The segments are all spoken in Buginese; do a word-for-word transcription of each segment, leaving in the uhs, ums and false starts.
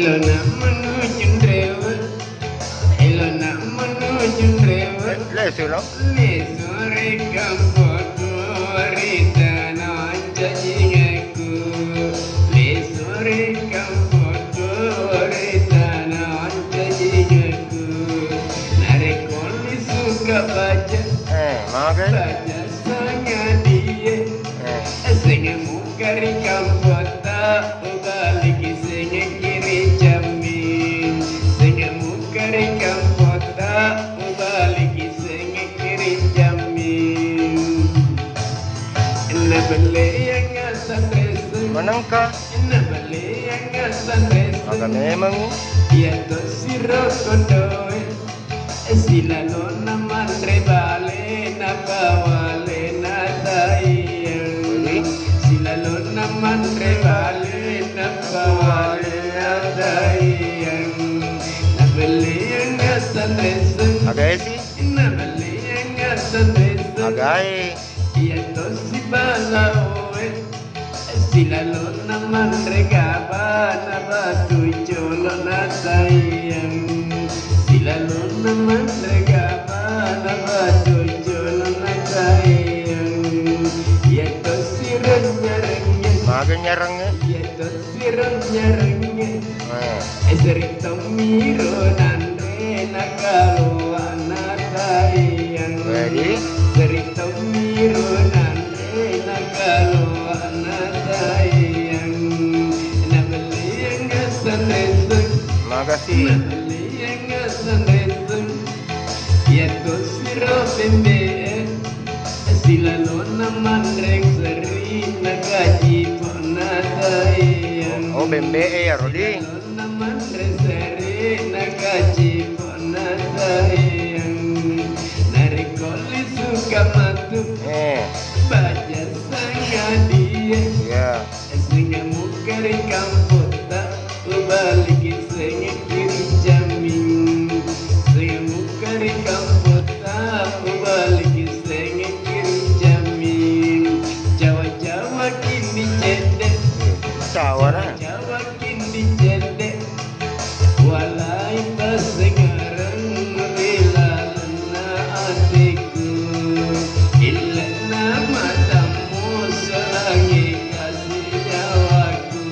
Elona mangujung rewe, elona mangujung rewe. Lesu lo. Lesu rekang foto ri tana cajingaku. Lesu rekang foto ri tana cajingaku. Narekko lisu ka baca, eh, magai? Baca sangadie. Eh. Sengemu kari kampotta, ubaliki sengekki ri jammi. Sengemu kari kampotta, ubaliki sengekki ri jammi. Nabelleang asanrese. Manengka? Nabelleang asanrese. Maka memang. Iya to siro kondoe. Silalonna manre bale napawale nataiang. Silalonna manre bale napawale nataiang. Nabelleang asanrese. Agae si? Nabelleang asanrese. Agae. Iya to sibalaoe. Silalonna manre gaba na batu colo na taiang. Silalonna manre gaba na batu colo na taiang. Iya to siro nyarengnge. Maga nyarengnge? Iya to siro nyarengnge. Eh. Eh, seri tommiro nanre nakaloa na taiang. Jadi? Seri tommiro nanre nakaloa na taiang. Nabelleang asanrese. Makasih. Nabelleang asanrese. Iya to siro bembe'e. Silalonna manre seri nakaji pona taiang. Oh, bembe'e ya, Rodi. Namanre seri nakaji pona taiang. Narekko lisu ka matu. Eh. Baca sangadie. Iya. Sengemu kari kampotta, ubaliki sengekki ri jammi. Sengemu kari kampotta, ubaliki sengekki ri jammi. Cawa-cawa kini cedde. Cawa na. Cawa-cawa kini cedde. Walai passengereng ri lalenna ateku, illenna matammu solangi kasi nyawaku.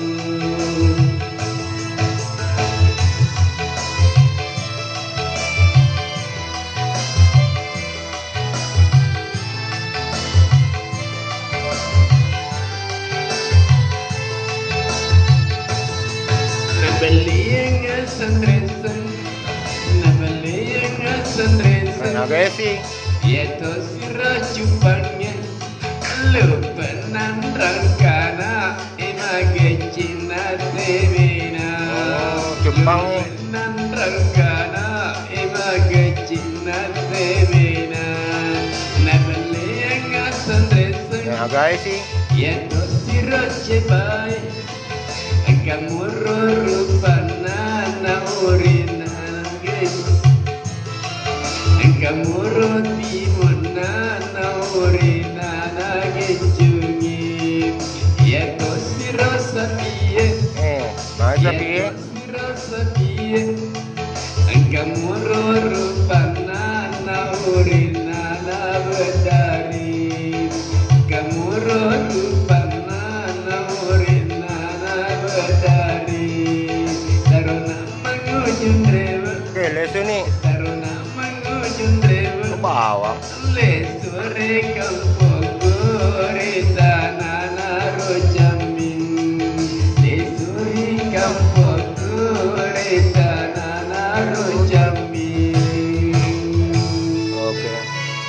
Nabelliang asenreseng, nabelliang asenreseng. Naga Evi. Iya to siro cupangnge, lu pennanrang kana. Imageccinna tewena. Oh, Jepang. Nanrangkana imageccinna tewena. Nabelleang asenreseng. Nah, guys, sih. Iya to siro cepai. Engka muro rupanna naurina. Engka muro timunna naurina nageccungi. Iya to siro sapie. Eh, masa sapie? Iya to siro sapie. Engka muro rupanna naurina nabedari. Engka muro rupanna naurina nabedari. Tarona mangujung rewe. Oke, lesu ni. Tarona mangujung rewe. Bawang. Lesu rekang